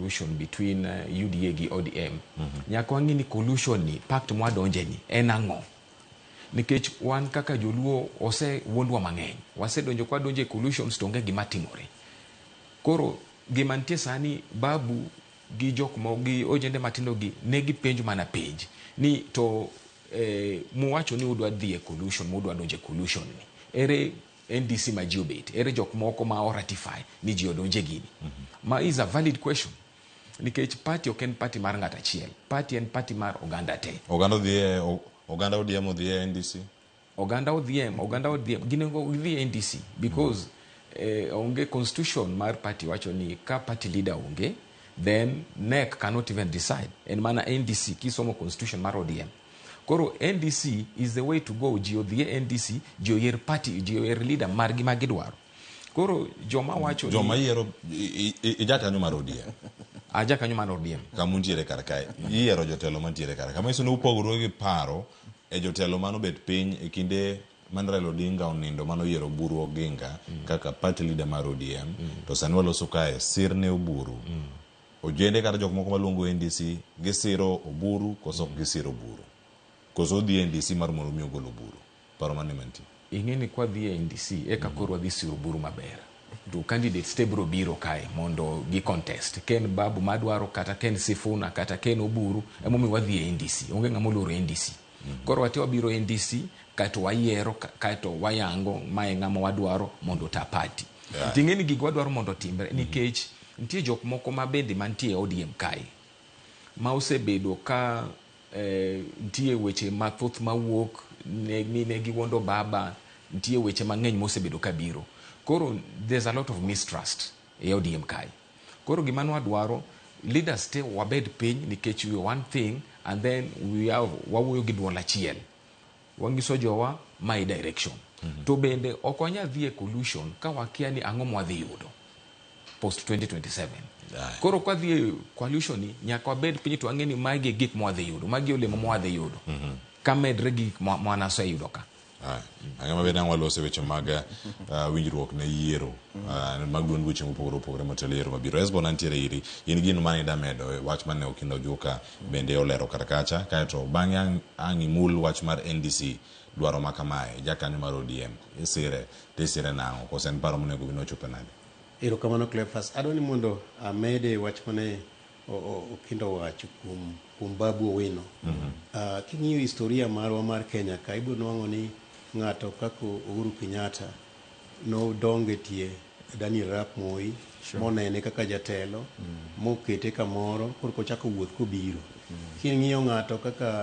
coalition between UDA gi ODM, nyaka wang'i ni coalition ni, pact mwadonje ni en ang'o, nikech wan kaka joluo osewuondwa mang'eny. Wasedonjo kwadonjo e coalitions to onge gima timore. Koro gima nitie sani, Babu gi jok mo gi ojende matindo gi ne gipenjo mana penj ni to muwacho ni udwa dhi e coalition, mudwa donjo e coalition ni, ere NDC ma ji obet? Ere jok moko ma o ratify ni ji odonje gini? Ma is a valid question, nikech party ok en party mar ng'at achiel, party en party mar oganda te. Oganda odhi e oganda ODM odhi e NDC. Oganda ODM, oganda ODM ginego gidhi e NDC because onge constitution mar party wacho ni ka party leader onge, then NEC cannot even decide. En mana NDC. Kisomo constitution mar ODM, koro NDC is the way to go. Ji odhi e NDC, ji oyier party, ji oyier leader margi ma gidwaro. Koro joma wacho ni Joma yiero ijakanyo mar ODM. Aja kanyo mar ODM. Kama untiere kar kae, iyiero jotelo mantiere kar ka, manyiso ni upogore gi paro e jotelo manobet piny e kinde mane Raila Odinga onindo, manoyiero Oburu Oginga kaka party leader mar ODM. To sani waloso kae sir ne Oburu. Ojende kata jok moko maluongo NDC gisiro Oburu koso ok gisiro Oburu, koso odhi NDC mar mondo mi ogol Oburu? Paro mane mantie? Ing'e ni kwadhi e NDC eka koro wadhi siro Oburu maber, to candidates te biro biro kae mondo gi contest, ken Babu madwaro, kata ken Sifuna, kata ken Oburu. Emomiyo wadhi e NDC. Onge ng'ama oluoro NDC. Koro wate wabiro NDC kaeto wayiero, kaeto wayango mae ng'ama wadwaro mondo ota party. Ting'e ni gigo wadwaro mondo otimre nikech nitie jok moko ma bende mantie e ODM kae ma osebedo ka nitie weche mathoth mawuok ni ne giwuondo baba. Nitie weche mang'eny mosebedo kabiro. Koro there's a lot of mistrust e ODM kae. Koro gima nwadwaro, leaders te wabed piny, nikech we are one thing, and then we have wawuoyo gi duol achiel, wanyiso jowa my direction. To bende ok wanyal dhi e coalition ka wakia ni ang'o mwadhi yudo post 2027. Koro kwadhi e coalition ni, nyaka wabed piny to wang'e ni magi e gik mwadhi yudo, magi e olemo mwadhi yudo kamedre gi gik mwanaseyudo ka. Aya. Ang'e maber ang' waloso e weche mag winjruok ne yiero mag duond buche mopogore opogore motelo yiero mabiro. Esbon antiere iri, in gino mane ida medo e wach mane Okinda Ojuka bende olero kar kacha, kaeto bang'e ang' imul wach mar NDC dwaro ma kamae, jakanyo mar ODM isire to isire nang'o, koso en paro monego bed ni ochope nade? Erokamano, Cleophas. Adwa ni mondo amede wach mane Okinda owacho kuom Babu Owino. King'iyo historia marwa mar Kenya ka, ibiro nwang'o ni ng'ato kaka Uhuru Kenyatta nodongo e tie Daniel Arap Moi, monene kaka jatelo, mokete kamoro, korka ochako wuoth kobiro. King'iyo ng'ato kaka